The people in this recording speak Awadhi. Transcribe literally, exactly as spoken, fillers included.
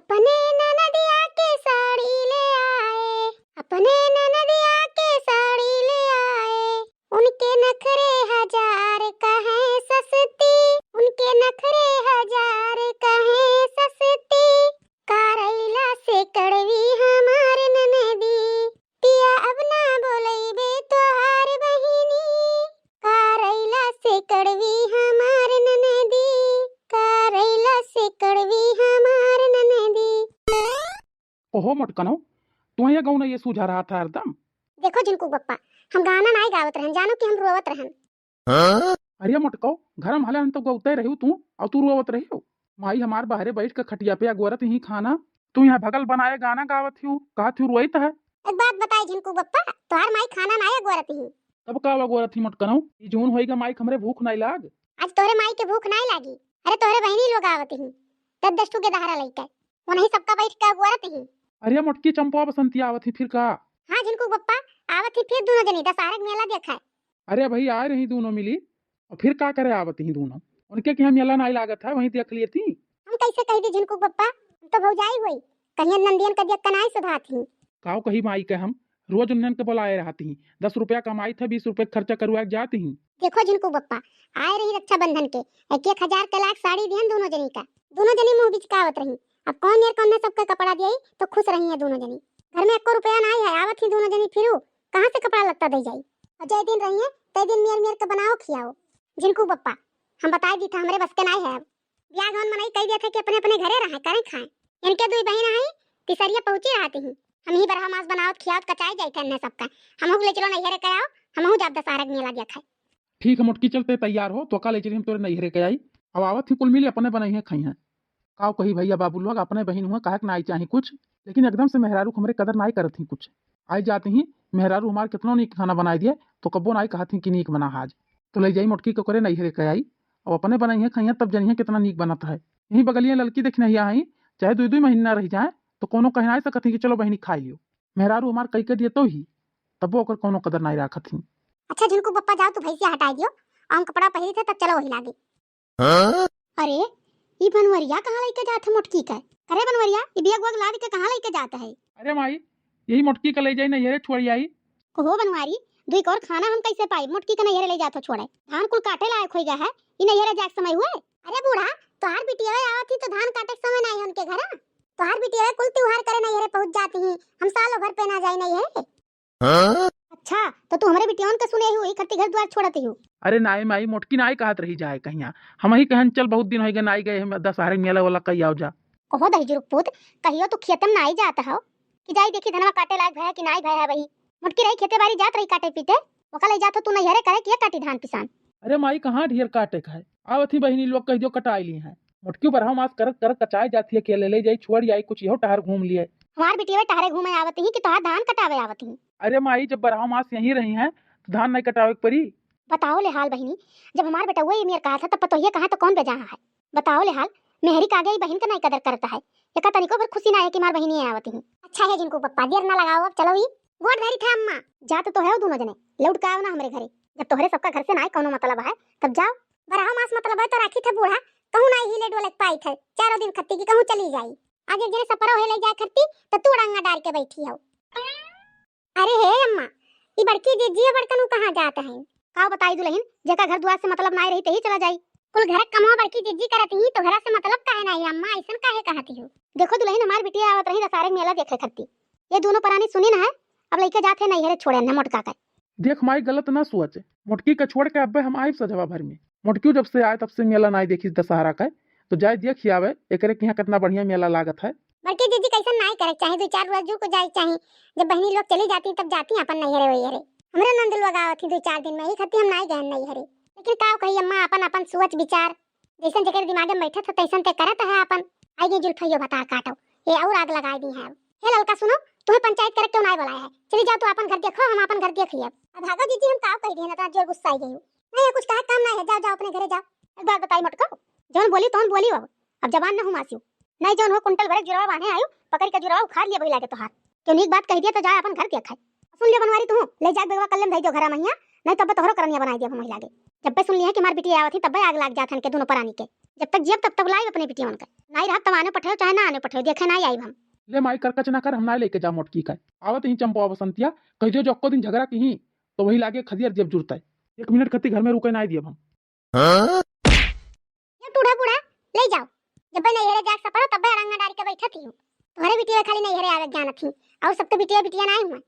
अपने ननदिया के साड़ी ले आए, अपने ननदिया के साड़ी ले आए। उनके नखरे हजार कहे सस्ती, उनके नखरे हजार कहे सस्ती। करैला से कड़वी हमार ननदी, पिया अब ना बोलैबे तोहार बहिनी। करैला से कड़वी हमार ननदी, करैला से कड़वी हमार ननदी। ओहो मोटकनो, तू ये गौना ये सूझा रहा था हरदम। देखो झिनकू बप्पा, हम गाना नाई गावत रहन, जानो कि हम रोवत रहन। अरे मोटको, घर में हले हम तो गौते रही तू, और तू रोवत रही हो। माई हमार बाहरे बैठ के खटिया पे अगोरत ही खाना, तू यहाँ भगल बनाए गाना गावत ही, कहत ही रोइत है। एक बात बताई झिनकू बप्पा, तोहार माई खाना नाई अगोरत ही। तब का अगोरत ही मोटकनो? ई जून होइगा माई के हमरे भूख नाई लाग। आज तोहरे माई के भूख नाई लागी। अरे तोहरे बहिनी लोग आवत ही, दस दस ठू गेदहरा लइके। ओनही सबका बैठ के अगोरत ही। अरे मोटकी चंपा बसंती आवत ही फिर का? हाँ झिनकू बप्पा, आवत ही फिर दोनों जनी दशहरा के मेला देखाए। अरे भाई आए रही दोनों मिली, और फिर का करे आवत ही दोनों? उनके के यहाँ मेला नाई लागत है, वहीं देख लिए थी। हम कैसे कह दी झिनकू बप्पा, हम तो भौजाई हुई, कहियन नंदियन का देख के नाई सुधात ही। काव कही माई के हम, रोज उन्हन के बुलाए रहत ही, दस रुपया कमाई थे, बीस रुपया खर्चा करवा के जात ही। देखो झिनकू बप्पा, आए रही रक्षाबंधन के, एक एक हजार के लाख साड़ी दिहन दोनों जनी का, दोनों जनी मुंह बिचकावत रही। अब कौन मेर कौन सबके कपड़ा दियाई तो खुश रही है दोनों जनी। घर में एको रुपया नाई है, आवत ही दोनों जनी फिरू, कहाँ से कपड़ा लत्ता दे जाई? और जय दिन रही है, तय दिन मेर मेर के बनाओ खियाओ। झिनकू बप्पा, हम बताई दी था, हमरे बस के नाई है। अब ब्याह गौन मनई कही दिया था कि अपने अपने घरे रहे, करें खाएं। इनके दुई बहिन आई, तिसरिया पहुंची रहती ही। हम ही बरहा मांस बनावत खियावत कचाई जाई थे अन्य सबका। हमहू के ले चलो नैहरे के आओ, हमहू जाब दशहरा के मेला देखाए। ठीक है मोटकी, चलते तैयार हो, तो का ले चली हम तोरे नैहरे के आई। अब आवत ही कुल मिली अपने बनई है खाई हैं। काव कही भैया बाबू लोग, अपने बहिन हुआ, काहे के नाई चाही कुछ, लेकिन एकदम से मेहरारू हमरे कदर नाई करत ही कुछ। आई जाती ही मेहरारू हमार कितनो नीक खाना बनाई दिए, तो कब्बो नाई कहत ही कि नीक बना हाज। तो ले जाई मोटकी के ओकरे नैहरे के आई, अब अपने बनई है खाई हैं, तब जनिए कितना नीक बनत है। यही बगलिए ललकी देखी नहीं आई, चाहे दुई दुई महीना रह जाए, तो कोनो कह नाई सकत ही कि चलो बहिनी खाई लियो। मेहरारू हमार कई के दिए तो ही, तब्बो ओकर कोनो कदर नाई राखत ही। अच्छा झिनकू बप्पा, जाओ तू भैंसिया हटाई दियो, और हम कपड़ा पहिरी थे तब चलो वही लागे। अरे, ई बनवरिया कहाँ लइके जात है मोटकी के? अरे बनवरिया, ई बिया गुआ लाद के कहाँ लइके जात है? अरे माई, यही मोटकी के ले जाई नैहरे छोड़ आई। कहो बनवारी, दुई कौर खाना हम कैसे पाई? मोटकी के नैहरे ले जात हो छोड़े। धान कुल काटे लायक होई गया है, ई नैहरे जाए के समय हुए? अरे बूढ़ा, तोहार बिटिया आवत ही तो धान काटे के समय नाई है उनके घर। तोहार बिटिया कुल त्योहार करे नैहरे पहुँच जाती ही, हम सालों भर पे ना जाई नैहरे। अच्छा, तो तू हमरे बिटियवन के सुने ही, खत्ती घर द्वार छोड़त ही। अरे नाई माई, मोटकी नाई कहत रही जाए कहिया। हम ही कहन चल बहुत दिन होइगे नाई गए, हम दशहरे मेला वाला कई आओ जा। कहो दहिजुरुक पूत, कहियो तू खेते में नाई जात हो कि जाई देखी धनवा काटे लायक भया कि नाई भया है वही। मोटकी रही खेते बारी जात रही काटे पीटे, ओका ले जात हो तू नैहरे करे किया काटी धान पिसान। अरे माई, कहाँ ढेर काटे का है, आवत ही बहिनी लोग कह दियो कटाई ली हैं। मोटकी बरहा मास करत करत कचाए जाती है, अकेले ले जाई छोड़ आई, कुछ इहो टहर घूम लिए। हमार बिटिया टहरे घूमे आवत ही कि तोहार धान कटावे आवत ही? अरे माई, जब बरहा मास यहीं रही हैं तो धान नहीं कटावे के परी। बताओ ले हाल बहिनी, जब हमार बेटउआ ये मेर कहा था तब पतोहिया कहा तो कौन बेजा है? बताओ ले हाल, मेहरी का गई बहिन का नहीं कदर करता है, एका तनिको भर खुशी ना है कि हमार बहिनी आवत ही। अच्छा है झिनकू बप्पा, देर ना लगाओ, अब चलो ही। गोड़ धरी था अम्मा। जात तो है दोनों जने, लौट के आओ ना हमरे घरे। जब तोहरे सबका घर से नाई कौनो मतलब है तब जाओ। बरहा मास मतलब है तो राखी थे बूढ़ा, कहूँ नाई हिले डोले के पाई थे, चारों दिन खत्ती की कहूँ चली जाई। आज एक जने सपरो है ले जाए खत्ती तो तू डंगा डार के बैठी हो। अरे हे अम्मा, ई बड़की जिज्जी बड़कनू कहाँ जात है? काव बताई दुलहिन, जेका घर दुआर से मतलब नाई रही तही चला जाई। कुल घर कमवा बड़की जिज्जी करत ही तो घरा से मतलब काहे नाई अम्मा, ऐसन काहे कहती हो? देखो दुलहिन, हमार बिटिया आवत रही दशहरे के मेला देखे खत्ती, ये दोनों परानी सुनी न है, अब लइके जात है नैहरे छोड़े न मोटका के। देख माई, गलत ना सोच, मोटकी के छोड़ के अब्बे हम आइब सजवा भर में। मोटकियो जब से आए तब से मेला नाई देखी दशहरा का, तो जाए देख ही आवे एकरे के यहाँ कितना बढ़िया मेला लागत है। बड़की दीदी कैसन नाई करे चाही, दो चार रोज रुक जाए चाही, जब बहनी लोग चली जाती तब जाती अपन नैहरे वैहरे। हमरे नंद लोग आवत ही दो चार दिन में, ही खत्ती हम नाई गए नैहरे। लेकिन का कही अम्मा, अपन अपन सोच विचार, जैसन जेकर दिमागे में बैठत है तैसन ते करत है अपन। आई गई जुल्फैयो भतार काटो, ये और आग लगाई दी है। हे ललका सुनो, तुम्हें पंचायत करे क्यों नाई बुलाया है? चली जाओ तो अपन घर देखो, हम अपन घर देख लिया। अब भागो जीजी, हम काव कह दिए ना, इतना जोर गुस्सा आई गई हूँ। नहीं, कुछ कहा काम नहीं है, जाओ जाओ अपने घरे जाओ। एक बात बताई मोटको, जौन बोली तौन बोली अब, अब जबान न हुमासियो। नहीं जौन हो कुंटल भरे जुरवा बांधे आयो, पकड़ के जुरवा उखाड़ लिया वही लागे तोहार। क्यों नीक बात कह दिया तो जाए अपन घर देखा। सुन लियो बनवारी तू, ले जाके बेगवा कल्ले में धई दियो घरा महिया, नहीं तब तोहरो करनिया बनाई दिया हम वही लागे। जब पे सुन लिया कि हमार बिटिया आवत ही तब पे आग लाग जात हन के दोनों परानी के। जब तक जियब तब तक लाइब अपने बिटियवन का। नाहीं रहब तब आने पठेव चाहे ना आने पठेव, देखे नाहीं आइब हम। ले माई, करकच ना कर, हम नाहीं लेके जा मोटकी का। आवत ही चंपवा बसंतिया, कहि दियो जो अक्को दिन झगड़ा किहीं तो वही लागे खदियर दियब जुरताई। एक मिनट खती घर में रुके नाहीं दियब हम। ये बूढ़ा बूढ़ा, ले जाओ। जब नैहरे जाके सपरो तब अड़ंगा डारी के बैठत ही हूँ। तोहरे बिटिया खाली नैहरे आवे के जानत ही, और सब तो बिटिया बिटिया नाहीं हुआ।